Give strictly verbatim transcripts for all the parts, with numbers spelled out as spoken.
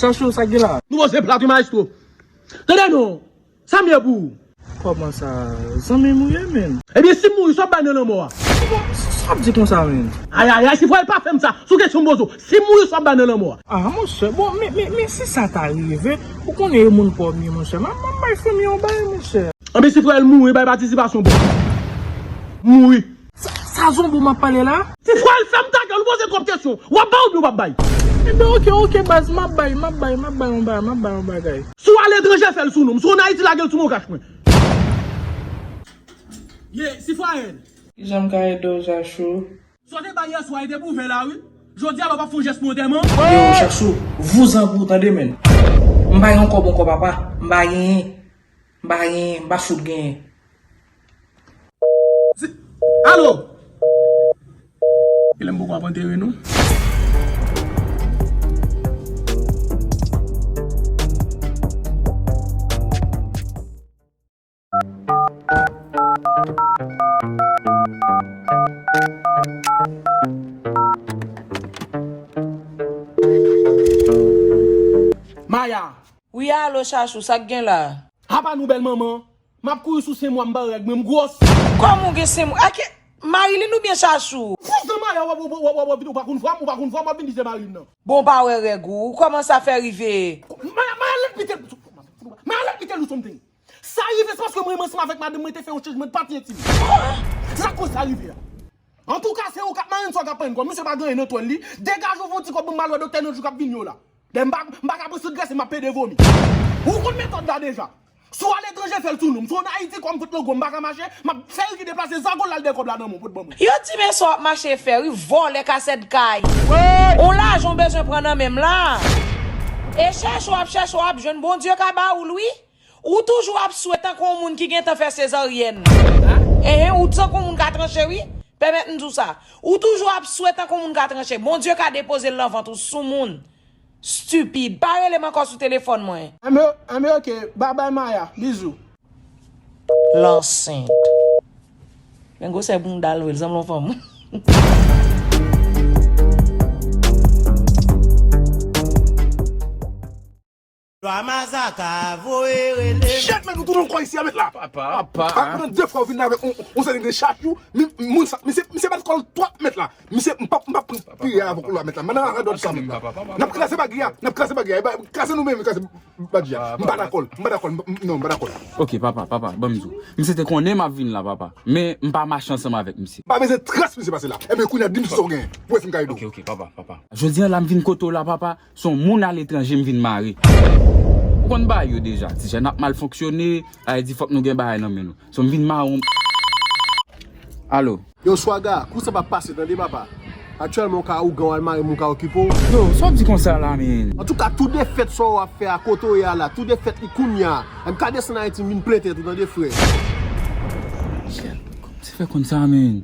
Chachou, sa k gen la? Nou poze plat wi, maestro. Tande non. Sa m ye pou ou? Kòman sa? Zanmi m ou ye, menn? Ebyen, si m mouri, sa w ap bay nan lanmò a? Bon, sa w ap di konsa, menn? Ay, ay, ay, si frè l pa fè m sa, sou kesyon m poze w, si m mouri, sa w ap bay nan lanmò a? Ah, monchè, bon, men, men, men si sa ta rive, ou konnen e moun pa w m ye, monchè. M ap, m ap bay fanmi yon bay, monchè. Anben, si frè l mouri, bay patisipasyon pou w. Mouri. Sa, sa zonbo m ap pale la? Si frè l fè m ta gèl, ou poze twòp kesyon. W ap bay oubyen w p ap bay? Enben, oke, oke, baz, m ap bay, m ap bay, m ap bay yon bagay, m ap bay yon bagay. Si w aletranje, fè l sou non m. Si w ann Ayiti, lage l sou Moncash mwen. Ye, si frè l. Kijan m ka ede w, Chachou? Sa w te bay yè swa, e te pou ouvè la, wi. Jodi a la, w p ap fè yon jès pou antèman? Yo, Chachou, vouzan pou ou, tande, menn. M pa gen yon kòb ankò, papa. M pa genyen. M pa genyen, m pa fout genyen. Si, alo! Genlè m poko ap antere, non. Maya! Wi, alo, Chachou, sa k gen la? Apa nou bèl manman? M ap kouri sou senk mwa, m pa règ mwen, m gwòs. Kòman w gen senk mwa? Ake Marilyn oubyen Chachou? Fous nan Maya, w ap, w ap, w ap, w ap, w ap vin, ou pa konn vwa m, ou pa konn vwa m, w ap vin di se mari m nan. Bon, w pa wè règ ou, ou kòman sa fè rive? Maya, Maya, let me tell, Maya, let me tell you something. Sa rive, se paske mwen, mwen ansanm avèk madanm mwen te fè yon chanjman de pati entim. Se sa k koz sa rive a. Antouka, se ou k ap mare n, sa w k ap pran n kòb. Misye pa gen anyen nan twèl li. Degaje w, fè yon ti kòb pou m al wè doktè nan jou k ap vini yo la. Dèyè m pa, m pa ka pran sant glase, m ap pede vomi. Ou konn metòd la deja. Si w aletranje, fè l sou non m. Si w ann Ayiti, kòm fout logo m pa ka mache, m ap fè l ki deplase, zago l al dèyè kòb la nan men w, pot ban mwen. Yo di men sa w ap mache fè wi, vòlè kasèt kay. Yon lajan w bezwen pran nan men m la. E chèche w ap chèche w ap jwenn, Bondye ka ba ou l wi. Ou toujou ap swe tankou yon moun ki gentan fè sezaryèn. Enhen, ou tankou yon moun ka tranche wi. Pèmèt m di w sa. Ou toujou ap swe tankou yon moun ka tranche. Bondye ka depoze l nan vant ou sou moun. Stupid. Pa rele m ankò sou telefòn mwen. Anben, anben, oke. Babay Maya. Bizou. L ansent. Men gwosè bounda l vre, l sanble yon fanm. Lwa Mazaka voye rele. Shit, men nou tounen ankò isi a, mèt la. Papa. Papa. Papa, pandan de fwa ou vin la avèk on, on seri de Chachou, mi-, moun sa, misye, misye bat kò l twò, mèt la. Misye, m p ap, m p ap pran pire avèk ou la, mèt la. Mwen nan radòt sa, mèt la. N ap kraze bagay a, n ap kraze bagay a. E ba, kraze nou menm, kraze bagay a. M pa dakò, m pa dakò, m, m, non, m pa dakò. Ok, papa, papa, ban m di w. Misye te konnen m ap vin la, papa. Men, m pa mache ansanm avèk misye. M pa bezwen tras misye pase la. Enben, kounye a, di m sa w genyen. Pou wè si m ka ede w. Ok, ok, papa, papa. Jodi a la, m vin kote w la, papa. Se yon moun aletranje m vin mare. Ou konn bagay yo deja. Ti jèn ap mal fonksyone, sa vle di fòk nou gen bagay nan men nou. So m vin mare yon. Alo. Yo, Swaga, kou sa p ap pase, tande, papa. Aktyèlman, ou ka ougan, w al mare moun ka okipe w. Yo, sa w di konsa la, men? Antouka, tou defèt sa w ap fè a, kote w ye a la, tou defèt li kounye a. M ka desann Ayiti, m vin plen tèt ou, tande, frè. Shit, kòman se fè konn sa, men?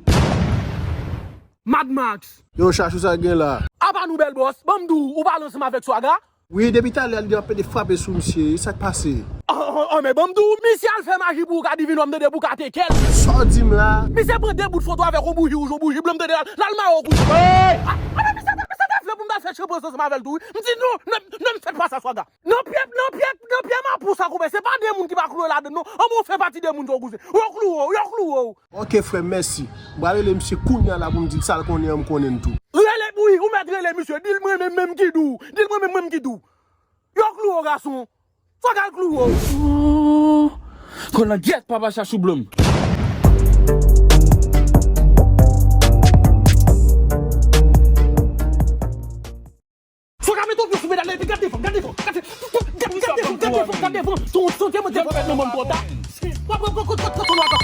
Mad Max. Yo, Chachou, sa gen la? Apa nou bèl bòs, ban m di w, ou pale ansanm avèk Swaga? Wi, depi talè a, li ap pede frape sou misye, sa k pase? An, an, an, men ban m di w, misye al fè maji pou ou ka divine, m tande pou w ka teke l. Sa w di m la? Misye pran de bout foto avèk yon bouji wouj, yon bouji blan, m tande l al, l al mare w kout. Hey! A, a, men misye, misye te vle pou m ta fè chanpans ansanm avè l tou, wi. M di non, non, non, m fèt pa sa, Swaga. Nan pyè, nan pyè, nan pyè mapou sa, konpè, se pa de moun ki pa kloure ladann, non. Anben, ou fè pati de moun sa, kouzen. Yo kloure w, yo kloure w. Ok, frè m, mèsi. M pral rele misye kounye a la pou m di l sa l konnen an, m konnen l tou. Rele, wi, ou mèt rele misye. Di l mwen menm, menm ki di w. Di l mwen menm, menm ki di w. Yo kloure w, gason. Fò k al kloure w. Oh, kolangyèt, papa Chachou blanm. Swaga mete yon pye sou pedal la epi gad devan, gad devan, gad devan, gad devan, gad devan, gad devan. Se yon santye mwen te fè nan banm twò ta. W ap pran kot, kot, kot, kot, kot.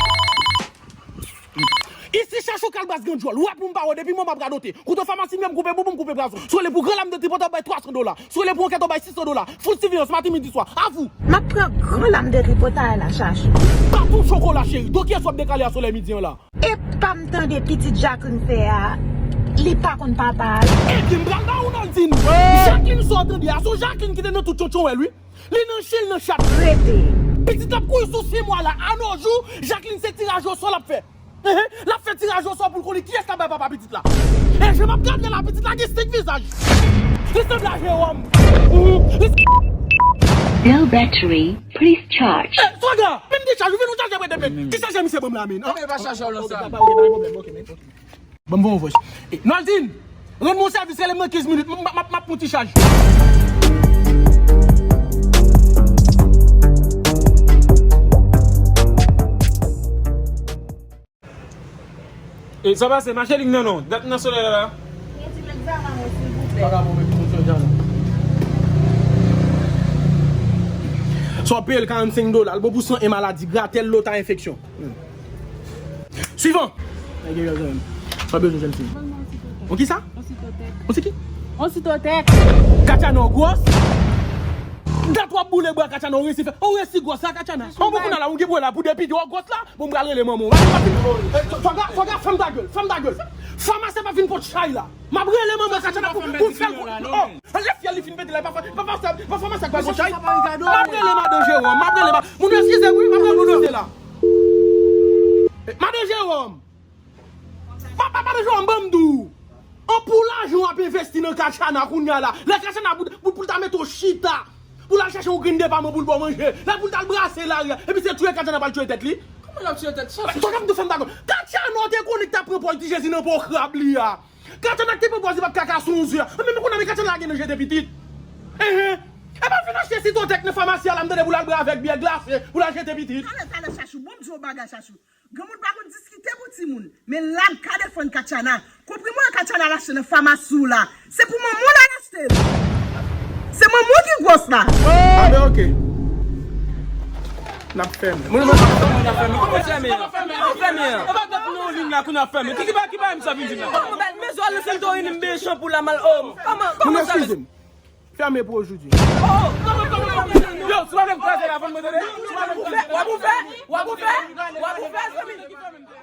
Isi Chachou kalbas grandyòl. W ap moun pa wè depi mwen m ap radote. Kouto famasi m ye, m koupe boubou, m koupe bras ou. Si w rele pou gran lam de tripotay, w bay twa san dola. Si w rele pou ankèt, w bay sis san dola. Fout siveyans maten, midi, swa. A vou. M ap pran gran lam de tripotay la, Chachou. Baton chokola, cheri. Do kiyès w ap dekale a solèy midi an la? Epa m tande pitit Jacqueline fè a, li pa konn papa l. Ebyen, m pral ba ou Nordine. Jacqueline sa w tande a, se yon Jacqueline ki te nan tout tchonchonwèl, wi. Li nan chen, l nan chat. Rete. Pitit la ap kouri sou senk mwa la, a nos jours, Jacqueline se tiraj osò l ap fè. Ehe, l ap fè tiraj osò pou l konnen kiyès k ap bay papa pitit la. E jan m ap gade la, pitit la gen senk vizaj. Li sanble a Jewòm. Mhm. Li Low battery, please charge. Eh, Swaga, menm de chaj, ou vin ou chaje apre de menm. Ki chaje misye ban m la, men? Kòman e pa chaje w lan sa? Ok, pa gen pwoblèm, ok, men, ok. Ban m voye yon vòs. Eh, Noldine, rann mwen yon sèvis, rele m nan kenz minit, m, m, m, m ap pran ti chaj. E sa pase, mache ling nan non. Dat nan solèy la la. Yon ti egzamen mwen, silvouplè. Pa ka bon, men pou yon jan la. Sa w peye l karannsenk dola, l bon pou san e maladi, gratèl, lota, enfeksyon. Swivan. Sa w bezwen, jèn fi? Yon kisa? Yon sitotèk. Yon si ki? Yon sitotèk. Katiana, w gwòs? Dat w ap boule bra Katiana, ou resi fè, ou resi gwòs la, Katiana. Ou bon kounye a la, ou gen bwè la pou de pidi, w gwòs la. Bon, m pral rele manman w. Fwaga, Fwaga, fèm ta gèl, fèm ta gèl. Famasi ap vin pot chay la. M ap rele manman Katiana pou, pou fè l pou, oh, anlè fyèl li fin pete la, pa, pa, pa, pa, pa famasi ak pral pot chay. M ap rele madan Jewòm, m ap rele ma-, moun yo eskize m wi, m ap rele moun yo la. Madan Jewòm. Papa, pa bezwen ban m di w. An pou lajan w ap envesti nan Katiana kounye a la. Lè Katiana pou, pou, pou l ta mete w chita. Pou l al chache yon grenn depaman pou l ba w manje. Lè pou l t al brase lari a. Epi se touye Katiana pral touye tèt li. Kòman l ap touye tèt? Sa, sa k ap di fèm dakò. Katiana w te konnen k t ap pran pòz ti Jezi nan po krab li a. Katiana k te pran pòz li p ap kaka sou yon zye a. Men, men kounye a men Katiana lage nan jete pitit. Enhen. E pa vin achte sitotèk nan famasi a la m tande pou l al bwè avèk byè glase pou l al jete pitit. Talè, talè, Chachou. Bon, m di w yon bagay, Chachou. Granmoun pa konn diskite pou timoun, men l ap ka defann Katiana. Konpriman an Katiana al achte nan famasi w la, se pou manman w l al achte l. Se manman w ki gwòs la. A ben, ok. N ap fèmen. Moun mwen. Kòman n ap fèmen? Kòman n ap fèmen? N ap fèmen. E pa dat nou vin la kou n ap fèmen. Ki, ki ba, ki ba m sa vin di la? Kòman, men zòl se l te vin m byen chan pou la mal, oh. Kòman, kòman sa? Moun, eskize m. Fèmen pou ojodi. Oh, oh, kòman, kòman, kòman? Yo, si w pa vle m kraze la, vann mwen tande. W ap ouvè, w ap ouvè, w ap ouvè, zanmi.